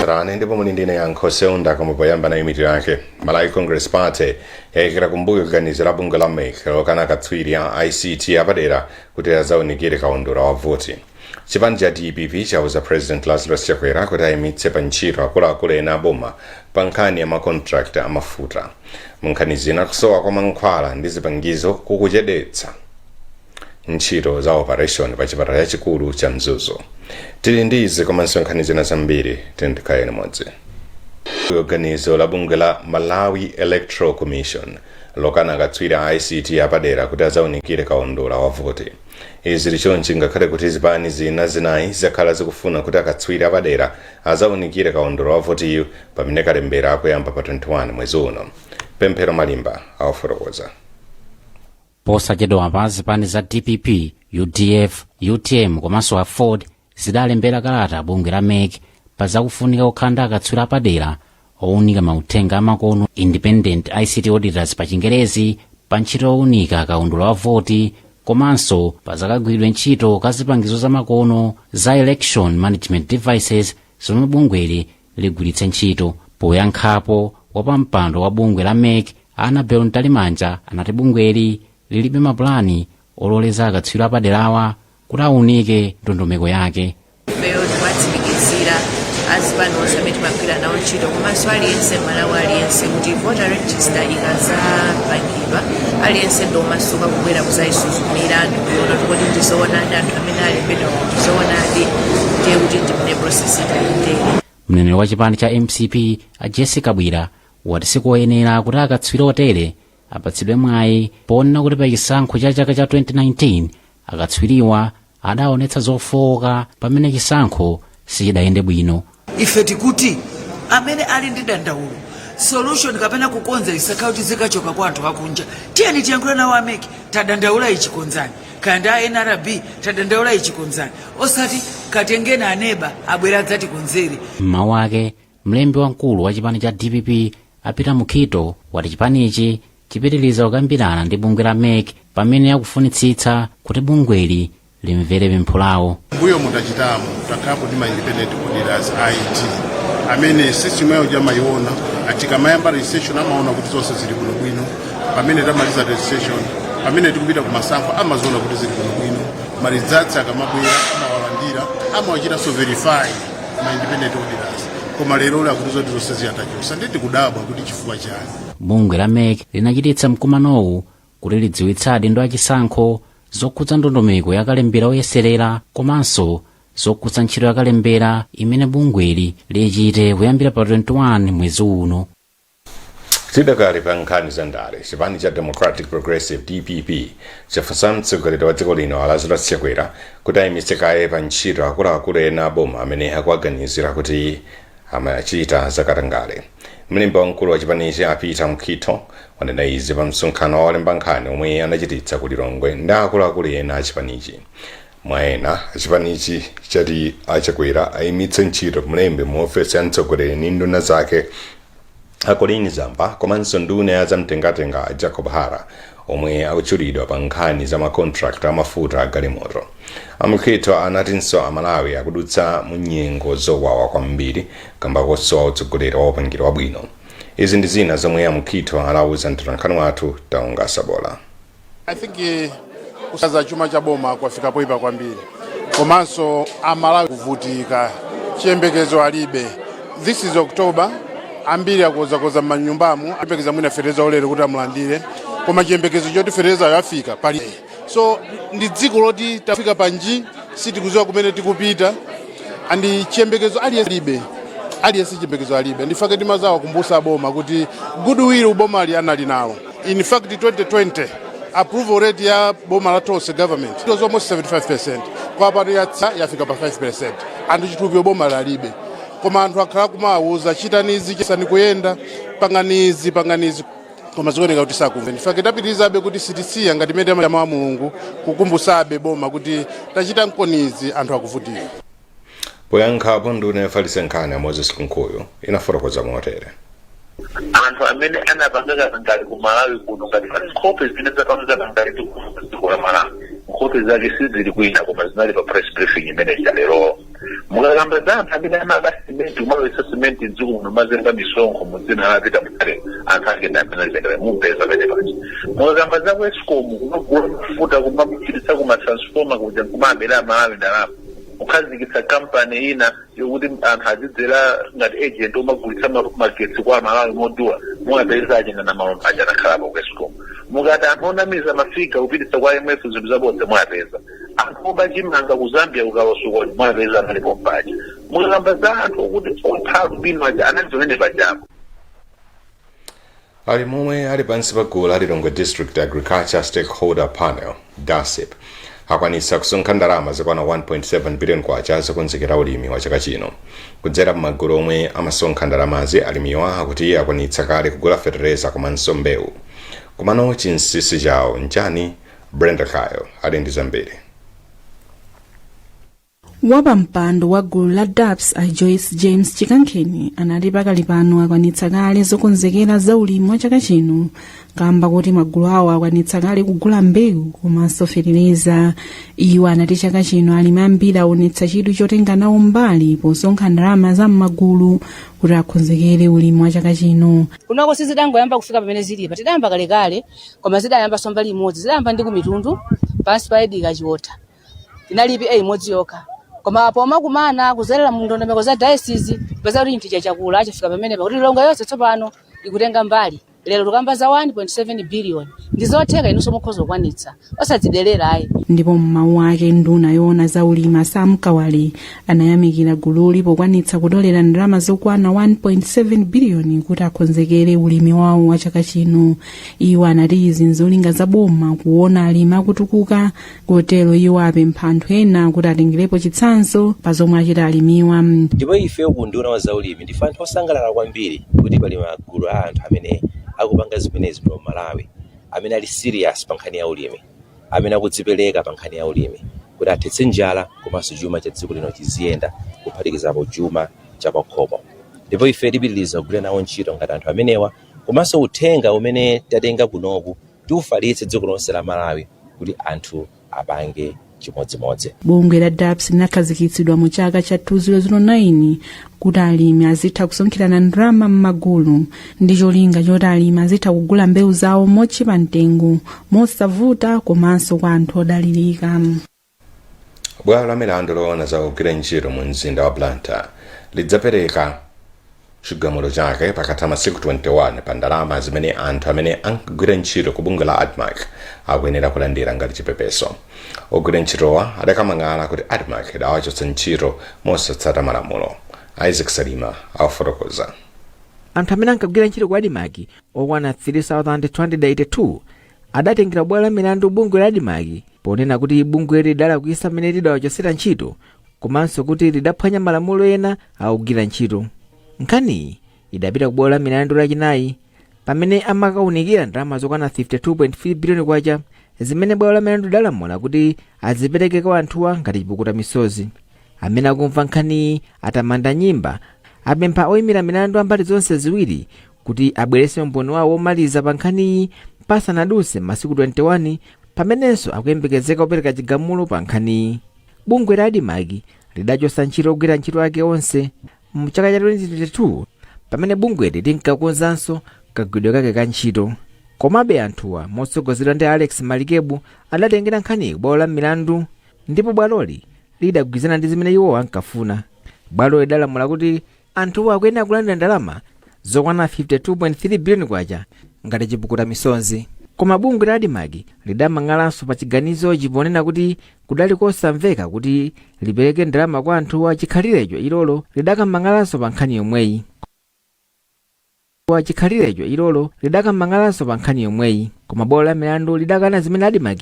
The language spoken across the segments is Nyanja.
Rane ndipo muli ndine Yankho Seunda. Koma poyamba nayi mitu yake. Malawi Congress Party yayikira kumbuyo ganizo la bungwe la MEC lokana akatswiri a ICT apadera kuti azaunikire kaundula wa voti. Chipani cha DPP chauza President Lazarus Chakwera kuti ayimitse pa ntchito akuluakulu ena aboma pa nkhani ya makontrakt amafuta. Mu nkhani zina, kusowa kwa mankhwala ndi zipangizo kukuchedetsa ntchito za operation pa chipatala chachikulu cha Mzuzu. Tili ndi izi komanso nkhani zina zambiri, tiyeni limodzi. Ganizo la bungwe la Malawi Electoral Commission lokana akatswiri a ICT apadera kuti azaunikire kaundula wa voti. Izi lichonchi ngakhale kuti zipani zina zinayi zakhala zikufuna kuti akatswiri apadera azaunikire kaundula wa votiyu pamene kalembera akuyamba pa 21 mwezi uno. Pemphero Malimba awafotokoza. Posachedwapa zipani za DPP, UDF, UTM komanso AFORD zidalembera kalata bungwe la MEC pa zakufunika kukhala ndi akatswiri apadera owunika mauthenga amakono, independent ICT auditors pa Chingerezi, pa ntchito yowunika kaundula wa voti komanso pa zakagwiridwe ntchito ka zipangizo zamakono za election management devices zomwe bungweli ligwiritse ntchito. Poyankhapo, wapampando wa bungwe la MEC, Annabel Mtalimanja, anati bungweli lilibe mapulani ololeza akatswiri apaderawa kuti aunike ndondomeko yake. Ifeyo timatsimikizira azipani onse amene timagwira nawo ntchito komanso aliyense, Malawi aliyense, kuti voter register ikazapangidwa, aliyense ndomasuka kubwera kuzayisuzumira ndikuona kuti kodi ndizoonadi anthu amene alembedwa ndizoonadi, ndiye kuti ndimene process itayendere. Mneneri wa chipani cha MCP, a Jessie Kabwira, wati sikoyenera kuti akatswiri otere apatsidwe mwayi, poona kuti pa chisankho cha chaka cha 2019 akatswiriwa adaonetsa zofowoka pamene chisankho sichidayende bwino. Ife tikuti amene ali ndi dandaulo, solution kapena kukonza isakhala kuti zikachoka kwa anthu akunja. Tiyeni tiyankhule nawo a MEC, tadandaula ichi, konzani. Kaya ndi a NRB, tadandaula ichi, konzani, osati katengeni aneba abwera adzatikonzere. Mmawu ake, mlembi wamkulu wa chipani cha DPP, a Peter Mukhito, wati chipanichi chipitiriza kukambirana ndi bungwe la MEC pamene akufunitsitsa kuti bungweli limvere pempho lawo. Mbuyo mutachitamo takhalapo ndi ma independent auditors IT amene system yawo jamayiona, atikamayamba registration amaona kuti zonse zili bwinobwino, pamene tamaliza registration, pamene tikupita ku masankho amaziona kuti zili bwinobwino, ma results akamabwera amawalandira, amawachitanso verify ma independent auditors. Koma lero akuti zoti zonse ziyatachosa, ndi tikudabwa kuti chifukwa chani? Bungwe la MEC linachititsa mkumanowu kuti lidziwitse adindo achisankho zokhudza ndondomeko yakalembera oyeserera komanso zokhudza ntchito yakalembera imene bungweli lichite kuyambira pa 21 mwezi uno. Tidakali pa nkhani za ndale, chipani cha Democratic Progressive, DPP, chafunsa mtsogoleri wa dziko lino, Lazarus Chakwera, kuti ayimitse kaye pa ntchito akuluakulu ena aboma amene akuaganizira kuti amachita zakatangale. Mlembi wamkulu wa chipanichi, a Peter Mukhito, wanena izi pa msonkhano wa olemba nkhani omwe anachititsa ku Lilongwe ndi akuluakulu ena a chipanichi. Mwa ena, chipanichi chati aChakwera ayimitse ntchito mlembi mu ofesi ya mtsogoleri ndi nduna zake, a Colleen Zamba, komanso nduna ya zamtengatenga, a Jacob Hara, omwe akutchulidwa pa nkhani za makontrakt amafuta agalimoto. AMukhito anatinso Amalawi akudutsa mu nyengo zowawa kwambiri kamba kosowa utsogoleri wa upangiri wabwino. Izi ndi zina zomwe aMukhito alauza mtolankhani wathu, Taunga Sabola. I think kusaza chuma cha boma kwafika poipa kwambiri, komanso Amalawi kuvutika, chiyembekezo alibe. This is October, ambiri akozakoza m'manyumbamo, ayembekeza mwina fetereza ulere kuti amulandire, koma chiyembekezo choti feterezayo afika pali. So ndi dziko loti tafika panji, sitikuziwa kumene tikupita, and chiyembekezo aliyense alibe, aliyense chiyembekezo alibe. Ndifake timazawa kumbusa boma kuti goodwill bomali anali nalo. In fact, 2020 approval rate ya boma la Tonse government, it was almost 75%, kwa pano yatsa yafika pa 5%. Anthu chikhulupiriro boma lalibe, koma anthu akhala kumawuza chitanizi, chisani kuyenda, panganizi, panganizi, koma zikuoneka kuti sakumva. Ndifake tapitirizabe kuti sitisiya ngati imene wa Mulungu kukumbusabe boma kuti tachita nkonizi, anthu akuvutika. Poyankhapo, nduna yofalitsa nkhani ya Moses Kunkuyu inafotokoza motere. Anthu amene anapanga katangale ku Malawi kuno, ngati pali nkhope zimene zapanga katangale ndi dziko la Malawi, nkhope zake sizili kwina koma zinali pa press briefing imene ija lero. Mukakamba za anthu amene amaba simenti, kumalowetsa simenti. simenti mdziko muno mazemba misonkho mu dzina la Peter Mutharika, anthu ake ndi amene alipendera, mupeza pene paja. Mukakamba za ku ESCOM, kumagula mafuta, kumapititsa kuma transformer kuja, kumabera Amalawi ndalama, kukhazikitsa kampani ina yokuti anthu azidzera ngati agent omagulitsa magetsi kwa Amalawi modula, mumapeza achina Namalomba aja anakhalapo ku ESCOM. Mukati anthu onamiza ma figure kupititsa kwa IMF zinthu zabodza, mwapeza anthu oba chimanga ku Zambia kukalosukoni, mwapeza analipo mpaja. Mukakamba za anthu okuti opha albino aja, anali pamene pajapo. Ali momwe ali pansi pa gulu la Lilongwe District Agriculture Stakeholder Panel, DASP, akwanitsa kusonkha ndalama zokwana 1.7 billion kwacha zokonzekera ulimi wa chaka chino kudzera m'magulu omwe amasonkha ndalamazi. Alimiwa akuti akwanitsa kale kugula fetereza komanso mbewu. Komano chinsinsi chawo nchani? Brenda Kayo ali ndi zambiri. Wapampando wa gulu la DAPS, a Joyce James Chikankheni, anati pakali pano akwanitsa kale zokonzekera za ulimi wa chaka chino, kamba kuti magulu awo akwanitsa kale kugula mbewu komanso fetereza. Iwo anati chaka chino alimi ambiri aonetsa chidwi chotenga nawo mbali posonkha ndalama za m'magulu kuti akonzekere ulimi wa chaka chino. Kunoko sizidangoyamba kufika pamene zilipa, tidayamba kalekale, koma zidayamba mbali imodzi, zidayamba ndi kumitundu pansi pa Edika Chiotha, inalipi A imodzi yokha, koma pomakumana kuzerera mu ndondomeko za diocese, peza kuti chinthu chachakula, chafika pamene pakuti Lilongwe yonse tsopano ikutenga mbali. Lero tikamba za 1.7 billion, ndi zotheka, inunso mukhoza kukwanitsa, osadzidelera ayi. Ndipo mmawu ake, nduna yoona za ulimi, Sam Kawale, anayamikira gululi pokwanitsa kutolera ndalama zokwana 1.7 biliyoni kuti akonzekere ulimi wawo wa chaka chino. Iwo anati izi nzolinga za boma kuona alimi akutukuka, kotero iwo apempha anthu ena kuti atengerepo chitsanzo pa zomwe achita alimiwa. Ndipo ife ku unduna wa zaulimi ndife anthu osangalala kwambiri kuti pali magulu a anthu amene akupanga zimenezi muno Malawi, amene ali serious pa nkhani ya ulimi, amene akudzipereka pa nkhani ya ulimi kuti athetse njala komanso chuma cha dziko lino chiziyenda, kuphatikizapo chuma chapakhomo. Ndipo ife tipitiriza kugwira nawo ntchito ngati anthu amenewa, komanso uthenga umene tatenga kunoku tiufalitse dziko lonse la Malawi kuti anthu apange chimodzimodzi. Bungwe la DAPS linakhazikitsidwa mu chaka cha 2009 kuti alimi azitha kusonkherana ndalama m'magulu ndi cholinga choti alimi azitha kugula mbewu zawo motchipa mtengo, mosavuta, komanso kwa anthu odalirika. Bwalo la milandu loona za kugwira ntchito mu mzinda wa Blantyre lidzapereka chigamulo chake pakatha masiku 21 pa ndalama zimene anthu amene ankagwira ntchito ku bungwe la ADMARC akuyenera kulandira ngati chipepeso. Ogwira ntchitowa adakamang'ala kuti ADMARC idawachotsa ntchito mosatsata malamulo. Isaac Salima afotokoza. Anthu amene ankagwira ntchito ku ADMARC okwana 3282 adatengera bwalo la milandu bungwe la ADMARC ponena kuti bungweli lidalakwitsa mmene lidawachosera ntchito, komanso kuti lidaphwanya malamulo ena akugwira ntchito. Nkhaniyi idapita ku bwalo la milandu Lachinayi pamene amakaunikira ndalama zokwana 52.3 biliyoni kwacha zimene bwalo la milandu lidalamula kuti azipereke kwa anthuwa ngati chipukuta misozi. Amene akumva nkhaniyi atamanda nyimba apempha oyimira milandu ambali zonse ziwiri kuti abweretse umboni wawo womaliza pa nkhaniyi pasanadutse masiku 21, pamenenso akuyembekezeka kupereka chigamulo pa nkhaniyi. Bungwe la ADMARC lidachotsa ntchito ogwira ntchito ake onse mchaka cha 2022 pamene bungweli linkakonzanso kagwiridwe kake ka ntchito. Komabe anthuwa, motsogozedwa ndi Alex Malikebu, adatengera nkhaniyi kubwalo la milandu, ndipo bwaloli lidagwirizana ndi zimene iwo ankafuna. Bwalo lidalamula kuti anthuwa akuyenera kulandira ndalama zokwana 52.3 biliyoni kwacha ngati chipukuta misonzi. Koma bungwe la ADMARC lidamang'alanso pa chiganizochi ponena kuti kudali kosamveka kuti lipereke ndalama kwa anthuwa chikhalirecho ilolo lidakamang'alanso pa nkhani yomweyi. Chikhalirecho ilolo lidakamang'alanso pa nkhani yomweyi. Koma bwalo la milandu lidakana zimene ADMARC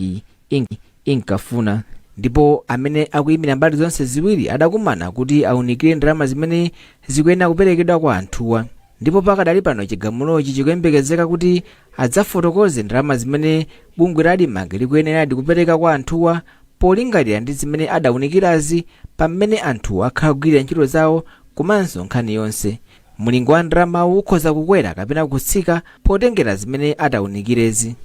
inkafuna, ndipo amene akuyimira mbali zonse ziwiri adakumana kuti aunikire ndalama zimene zikuyenera kuperekedwa kwa anthuwa. Ndipo pakadali pano chigamulochi chikuyembekezeka kuti adzafotokoze ndalama zimene bungwe la ADMARC likuyeneradi kupereka kwa anthuwa, polingalira ndi zimene adaunikirazi pamene anthuwa akhala kugwirira ntchito zawo komanso nkhani yonse. Mulingo wa ndalamawu ukhoza kukwera kapena kutsika potengera zimene adaunikirezi.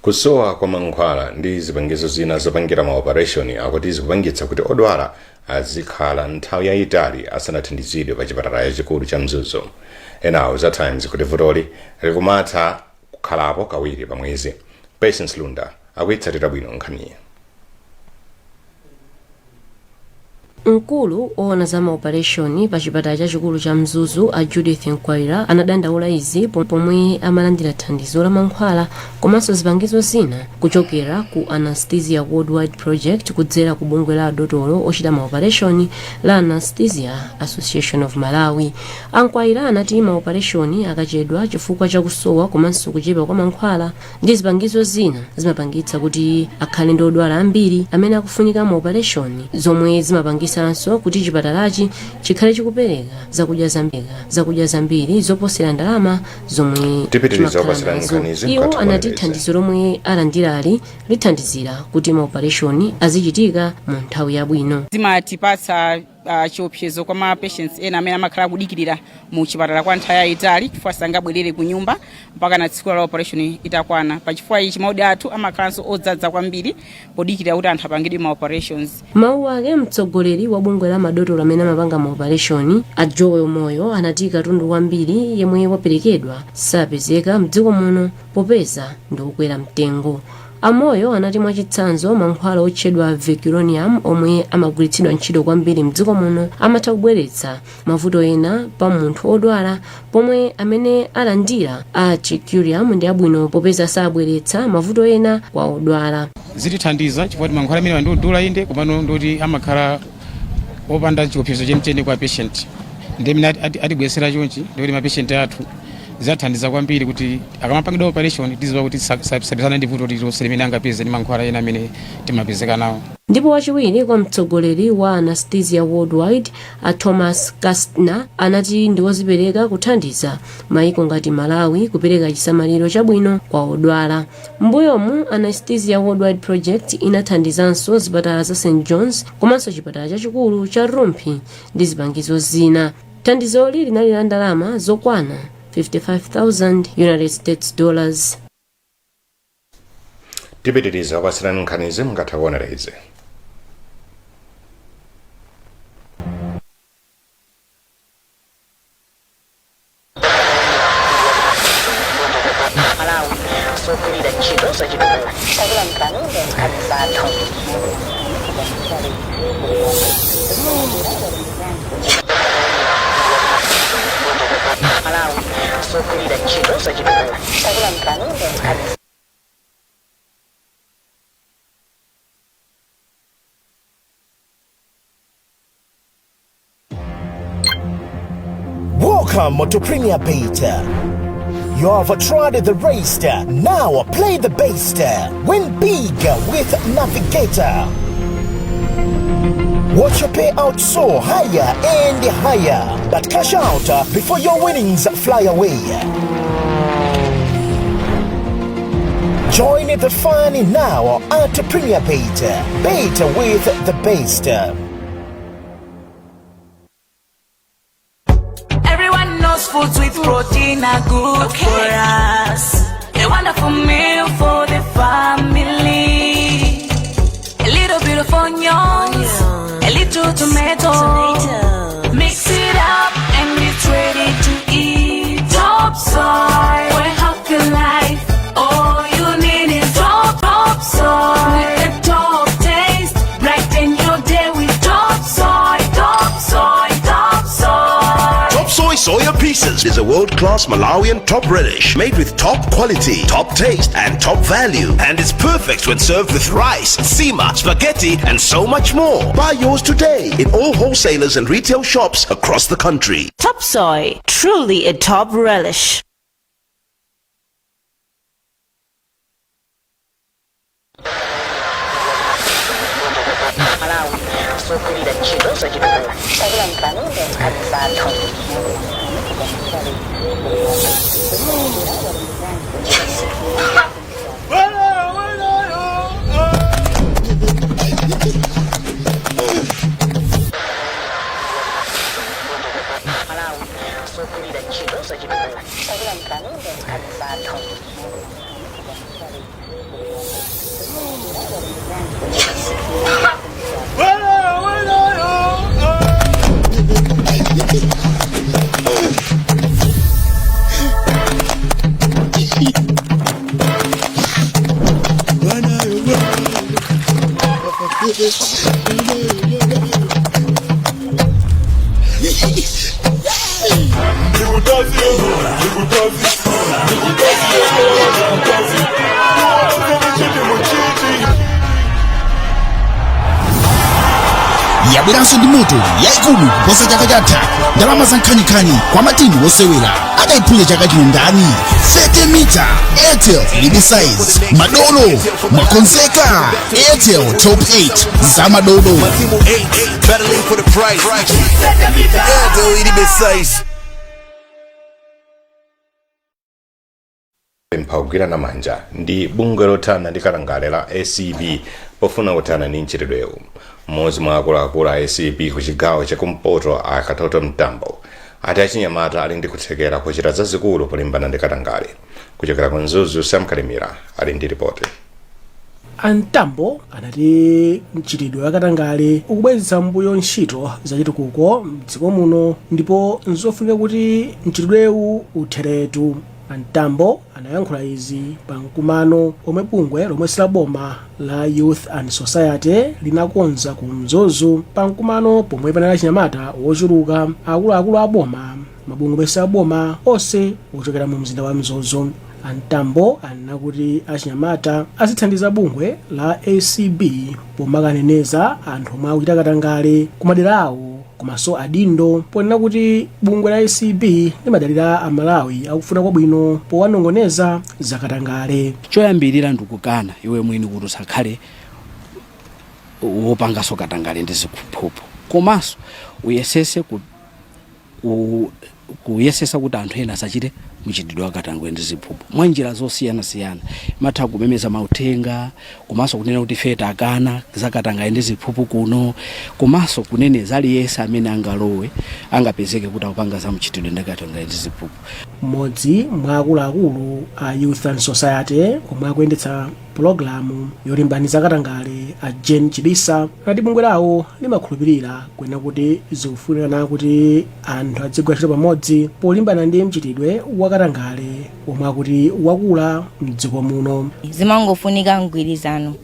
Kusowa kwa mankhwala ndi zipangizo zina zopangira maoperation akuti zikupangitsa kuti odwala azikhala nthawi yayitali asanathandizidwe pa chipatala chachikulu cha Mzuzu. Ena auza Times kuti vutoli likumatha kukhalapo kawiri pa mwezi. Patience Lunda akuyitsatira bwino nkhaniyi. Mkulu owona za maoperation pa chipatala chachikulu cha Mzuzu, a Judith Mkwalira, anadandaula izi pomwe amalandira thandizo la mankhwala komanso zipangizo zina kuchokera ku Anaesthesia Worldwide Project kudzera ku bungwe la adotolo ochita maoperation la Anaesthesia Association of Malawi. A Mkwalira anati maoperation akachedwa chifukwa chakusowa komanso kuchepa kwa mankhwala ndi zipangizo zina, zimapangitsa kuti akhale ndi odwala ambiri amene akufunika maoperation, zomwe zimapangisanso kuti chipatalachi chikhale chikupereka zakudya zambiri zoposera ndalama zomwe Tipitiriza chimakhala kupatsirani nazo. nkhanizi Iwo mkati mwa anati mwezi. thandizo lomwe alandirali lithandizira kuti maoperation azichitika mu nthawi yabwino. Zimatipatsa chiopsezo kwa ma patients ena amene amakhala kudikirira mu chipatala kwa nthawi yayitali, chifukwa sangabwerere ku nyumba mpaka na tsiku la operation itakwana. Pachifukwa ichi, mawodi athu amakhalanso odzaza kwambiri podikirira kuti anthu apangidwe ma operations. Mawu ake, mtsogoleri wa bungwe la madotolo amene amapanga maoperation, a Joel Moyo, anati katundu wambiri yemwe waperekedwa sapezeka mdziko muno popeza ndi okwera mtengo. Amoyo anati, mwachitsanzo, mankhwala otchedwa vecuronium omwe amagwiritsidwa ntchito kwambiri mdziko muno amatha kubweretsa mavuto ena pa munthu odwala, pomwe amene alandira a atricurium ndi abwino popeza sabweretsa mavuto ena kwa odwala. Zitithandiza chifukwa kuti mankhwala amene ndiodula inde, komano ndoti amakhala opanda chiopsezo chenicheni kwa patient. Ndi imene atibwesera chonchi, ndikuti ma patient athu zathandiza kwambiri kuti akamapangidwa operation tiziwa kuti sapezana ndi vuto lililonse limene angapeze ndi mankhwala ena amene timapezeka nawo. Ndipo wachiwiri kwa mtsogoleri wa Anaesthesia Worldwide, a Thomas Kastner, anati ndi wozipereka kuthandiza maiko ngati Malawi kupereka chisamaliro chabwino kwa odwala. Mbuyomu, Anaesthesia Worldwide Project inathandizanso zipatala za St Johns komanso chipatala chachikulu cha Rumphi ndi zipangizo zina. Thandizoli linali la ndalama zokwana 55,000 United States dollars. Tipitiriza kupatsirani nkhanizi mungatha kuonera izi. Malawi zogwirira ntchito zachitukuko takulandirani ndi nkhani zathu. Malawi zogwirira ntchito zachitukuko takulandirani ndi nkhani. Welcome to Premier Bet. You have tried the rest. Now play the best. Win big with Navigator. Watch your payout soar higher and higher. But cash out before your winnings fly away. Join the fun now at Premier Bet. Bet with the best. Everyone knows foods with protein are good for us. A wonderful meal for the family. A little bit of onions, a little tomato. Mix it up and it's ready to eat. Top Soy, for a healthy life. All you need is Top Soy. With a top taste, brighten your day with Top Soy, Top Soy, Top Soy. Top Soy Soya Pieces is a world-class Malawian top relish made with top quality, top taste, and top value. And it's perfect when served with rice, nsima, spaghetti, and so much more. Buy yours today in all wholesalers and retail shops across the country. Top Soy, truly a top relish. Malawi zogwirira ntchito zachitukuko takulandirani ndi nkhani zathu. Malawi zogwirira ntchito zachitukuko takulandirani ndi nkhani zathu. Yabweranso ndi moto yayikulu kuposa chaka chatha. Ndalama za nkhaninkhani kwa matimu osewera. Akayiphunya chaka chino ndani? 30 mita Airtel ilibe size. Madolo, mwakonzeka? Airtel Top 8 za madolo. Matimu 8 battling for the prize. Airtel ilibe size. Pempha kugwirana manja ndi bungwe lothana ndi katangale la ACB pofuna kuthana ndi mchitidwewu. Mmodzi mwa akuluakulu a ACB ku chigawo chakumpoto, a Katoto Mtambo, ati achinyamata ali ndi kuthekera kuchita zazikulu polimbana ndi katangale. Kuchokera ku Mzuzu, Sam Kalimira ali ndi ripoti. A Mtambo anati mchitidwe wa katangale ukubwezetsa mbuyo ntchito zachitukuko mdziko muno ndipo nzofunika kuti mchitidwewu utheretu. A Mtambo anayankhula izi pa mkumano omwe bungwe lomwe silaboma la Youth and Society linakonza ku Mzuzu. Pa mkumano pomwe panali achinyamata wochuluka, akuluakulu a boma, mabungwe omwe siaboma, onse ochokera mu mzinda wa Mzuzu. A Mtambo anena kuti achinyamata azithandiza bungwe la ACB pomakaneneza anthu omwe akuchita katangale kumadera awo komanso adindo, ponena kuti bungwe la ACB limadalira Amalawi akufuna kwabwino powanongoneza zakatangale. Choyambirira ndikukana iwe mwini kuti usakhale wopanganso katangale ndi ziphuphu, komanso uyesese kuyesesa kuti anthu ena asachite mchitidwe wa katangale ndi ziphuphu mwa njira zosiyanasiyana. Matha kumemeza mauthenga, komanso kunena kuti ife takana za katangale ndi ziphuphu kuno, komanso kuneneza aliyense amene angalowe, angapezeke kuti akupanga za mchitidwe ndi katangale ndi ziphuphu. Mmodzi mwa akuluakulu a Youth and Society omwe akuyendetsa pulogalamu yolimbana katangale, a Jane Chibisa, anati bungwe lawo limakhulupirira kunena kuti zikufunikana kuti anthu adzigwira ntchito pamodzi polimbana ndi mchitidwe wa katangale omwe akuti wakula mdziko muno. Zimangofunika mgwirizano,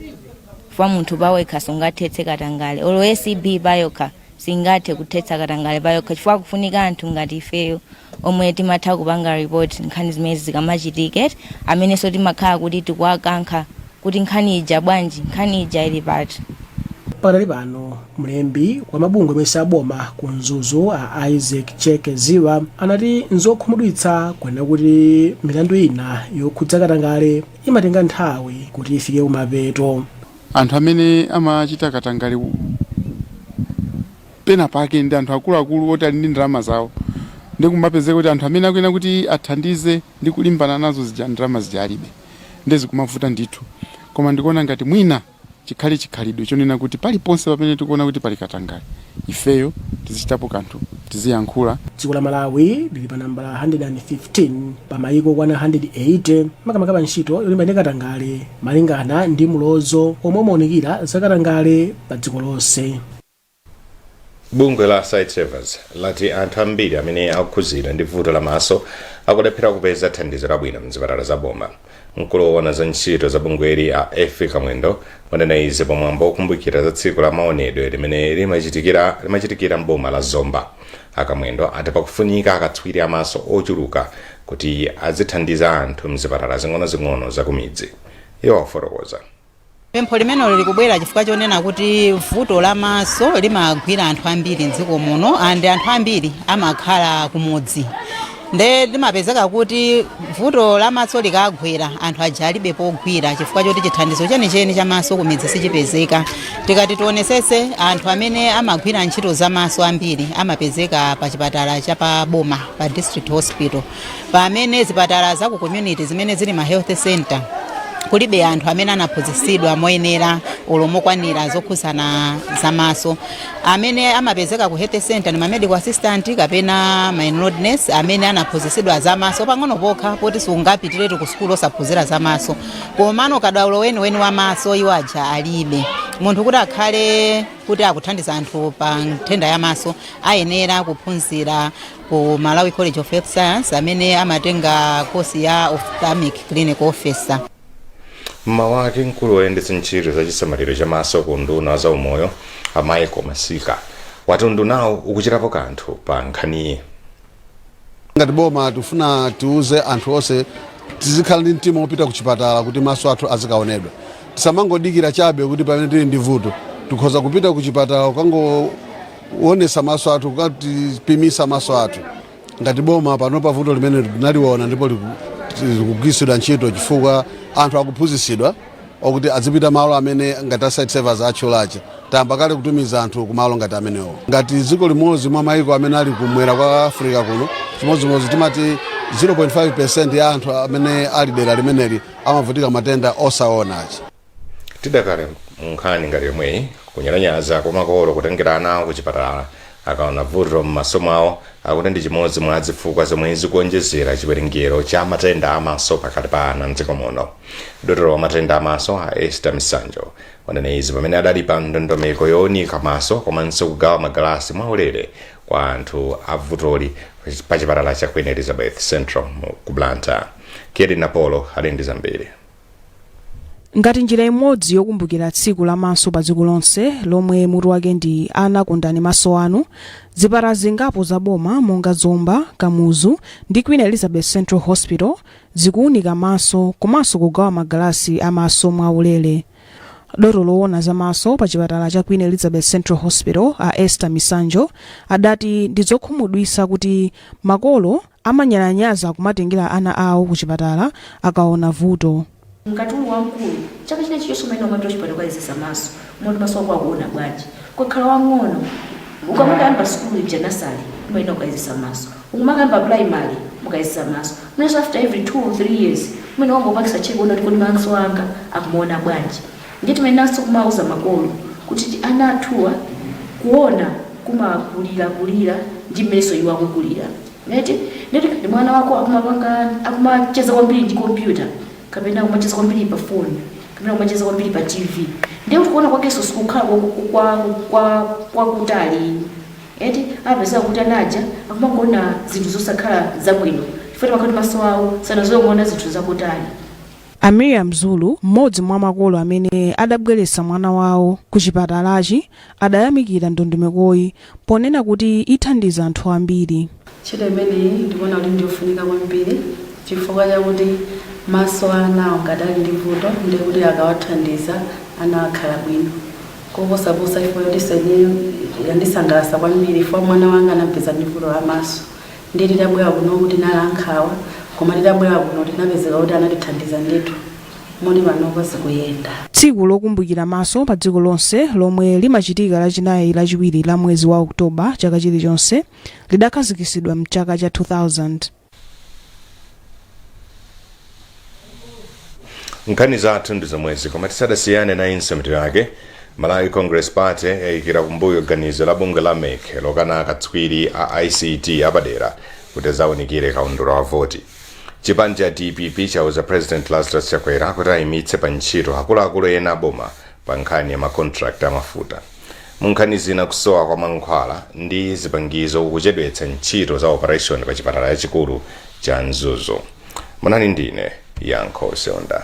chifukwa munthu pawekha sungathetse katangale, olo ACB payokha singathe kuthetsa katangale payokha, chifukwa kufunika anthu ngati ifeyo omwe timatha kupanga report nkhani zimene zikamachitike, amenenso timakhala kuti tikuwakankha kuti nkhani ija bwanji, nkhani ija ili pati. Pakadali pano, mlembi wa mabungwe omwe siaboma ku Mzuzu, a Isaac Cheke Ziwa, anati nzokhumudwitsa kunena kuti milandu ina yokhudza katangale imatenga nthawi kuti ifike kumapeto. Anthu amene amachita katangale pena pake ndi anthu akuluakulu oti ali ndi ndalama zawo, ndi kumapezeka kuti anthu amene akuyenera kuti athandize ndi kulimbana nazo zija, ndalama zija alibe, ndi zikumavuta ndithu. Koma ndikuona ngati mwina chikhale chikhalidwe chonena kuti paliponse pamene tikuona kuti pali katangale, ifeyo tizichitapo kanthu, tiziyankhula. Dziko la Malawi lili pa nambala 115 pa mayiko okwana 180 makamaka pa ntchito yolimbana ndi katangale, malingana ndi mulozo omwe umaonekera za katangale pa dziko lonse. Bungwe la Sightsavers lati anthu ambiri amene akukhuzidwa ndi vuto la maso akulephera kupeza thandizo labwino mzipatala za boma. Mkulu woona za ntchito za bungweli, a Efi Kamwendo, wanena izi pamwambo wokumbukira za tsiku la maonedwe limene limachitikira mboma la Zomba. Akamwendo ati pakufunika akatswiri amaso ochuluka kuti azithandiza anthu mzipatala zing'onozing'ono zakumidzi. Iwo afotokoza. Pempho limenelo likubwera chifukwa chonena kuti vuto la maso limagwira anthu ambiri mdziko muno, and anthu ambiri amakhala kumudzi, nde limapezeka kuti vuto la maso likagwera anthu aja alibe pogwira, chifukwa choti chithandizo chenicheni cha maso kumidzi sichipezeka. Tikati tionesese, anthu amene amagwira ntchito za maso ambiri amapezeka pa chipatala cha pa boma, pa district hospital, pamene zipatala za ku community zimene zili ma health center Kulibe anthu amene anaphunzitsidwa moyenera olo mokwanira zokhuzana zamaso. Amene amapezeka ku health center ndi ma medical assistant kapena ma enrolled nurse amene anaphunzitsidwa zamaso pang'ono pokha, poti sungapitiretu ku sukulu osaphunzira zamaso. Komano kadaulo weniweni wamaso iwo aja alibe. Munthu kuti akhale kuti akuthandiza anthu pa nthenda ya maso ayenera kuphunzira ku Malawi College of Health Science, amene amatenga kosi ya ophthalmic clinical officer. Mmawu ake, mkulu woyendetsa ntchito za chisamaliro cha maso ku unduna wa zaumoyo, a Michael Masika, wati undunawo ukuchitapo kanthu pa nkhaniyi. Ngati boma tifuna tiuze anthu onse tizikhala ndi mtima wopita ku chipatala kuti maso athu azikaonedwa. Tisamangodikira chabe kuti pamene tili ndi vuto. Tikhoza kupita ku chipatala kukangoonesa maso athu, kukatipimisa maso athu. Ngati boma panopa vuto limene tinaliona ndipo likugwiritsidwa ntchito, chifukwa anthu akuphunzitsidwa okuti azipita malo amene ngati a Sightsavers atchulachi. Tayamba kale kutumiza anthu kumalo ngati amenewo. Ngati dziko limodzi mwa maiko amene ali kumwera kwa Africa kuno, chimodzimodzi timati 0.5 ya anthu amene ali dera limeneli amavutika matenda osaonachi. Tidakali munkhani ngati yomweyi, kunyalanyaza kwa makolo kutengera ana awo kuchipatala akaona vuto m'maso mwawo akuti ndi chimodzi mwa zifukwa zomwe zikuonjezera chiwerengero cha matenda amaso pakati pa ana mdziko muno. Dotolo wa matenda amaso a Esther Misanjo wanena izi pamene adali pa ndondomeko yowunika maso komanso kugawa magalasi mwaulere kwa anthu a vutoli pa chipatala cha Queen Elizabeth Central ku Blantyre. Kedi Napolo ali ndi zambiri. Ngati njira imodzi yokumbukira tsiku la maso pa dziko lonse, lomwe mutu wake ndi "Ana, kondani maso anu", zipatala zingapo za boma monga Zomba, Kamuzu ndi Queen Elizabeth Central Hospital zikuunika maso komanso kugawa magalasi amaso mwaulere. Dotolo loona za maso pa chipatala cha Queen Elizabeth Central Hospital, a Esther Misanjo, adati ndi zokhumudwitsa kuti makolo amanyalanyaza kumatengera ana awo ku chipatala akaona vuto. Ngati uli wamkulu, chaka china chilichonse umayenera kumapita kuchipatala kukayezetsa maso, moti maso ako akuona bwanji. Ukakhala wang'ono, ukamakayamba sukulu ija, nursery, umayenera kukayezetsa maso. Ukamakayamba primary, mukayezetsa maso. Mwinanso after every 2 or 3 years umayenera kungopangisa check, kuona kuti kodi maso anga akumaona bwanji. Ndiye timayeneranso kumauza makolo kuti ana athuwa kuona kumakulirakulira ndi mmenenso iwo akukulira. Neti ndeti ndi mwana wako akumapanga, akumacheza kwambiri ndi kompyuta, kapena akumacheza kwambiri pa foni, kapena akumacheza kwambiri pa TV, ndiye kuti kuona kwakenso sikukhala kwakutali eti. Amapezeka kuti anaja akumangoona zinthu zosakhala zabwino chifukwa timakhala kuti maso awo sanazoona zinthu zakutali. A Miriam Zulu, mmodzi mwa makolo amene adabweretsa mwana wawo ku chipatalachi, adayamikira ndondomekoyi ponena kuti ithandiza anthu ambiri. Ntchito imeneyi ndikuona kuti ndiyofunika kwambiri, chifukwa chakuti maso a anawo ngati ali ndi vuto, ndiye kuti akawathandiza ana akhala bwino koposaposa, chifukwa choti ineyo yandisangalatsa kwambiri, chifukwa mwana wanga anampeza ndi vuto la maso. Ndiye titabwera kuno kuti tinali ankhawa, koma titabwera kuno tinapezeka kuti anatithandiza ndithu, moti panopa zikuyenda. Tsiku lokumbukira maso pa dziko lonse, lomwe limachitika Lachinayi lachiwiri la mwezi wa Oktoba chaka chilichonse, lidakhazikitsidwa mchaka cha 2000. Nkhani zathu ndi zomwezi, koma tisadasiyane nayinso mitu yake. Malawi Congress Party yayikira kumbuyo ganizo la bungwe la MEC lokana akatswiri a ICT apadera kuti azaunikire kaundula wa voti. Chipani cha DPP chauza President Lazarus Chakwera kuti ayimitse pa ntchito akuluakulu ena aboma pa nkhani ya makontrakt amafuta. Mu nkhani zina, kusowa kwa mankhwala ndi zipangizo kukuchedwetsa ntchito za operation pa chipatala chachikulu cha Mzuzu. Munali ndine Yankho Seunda.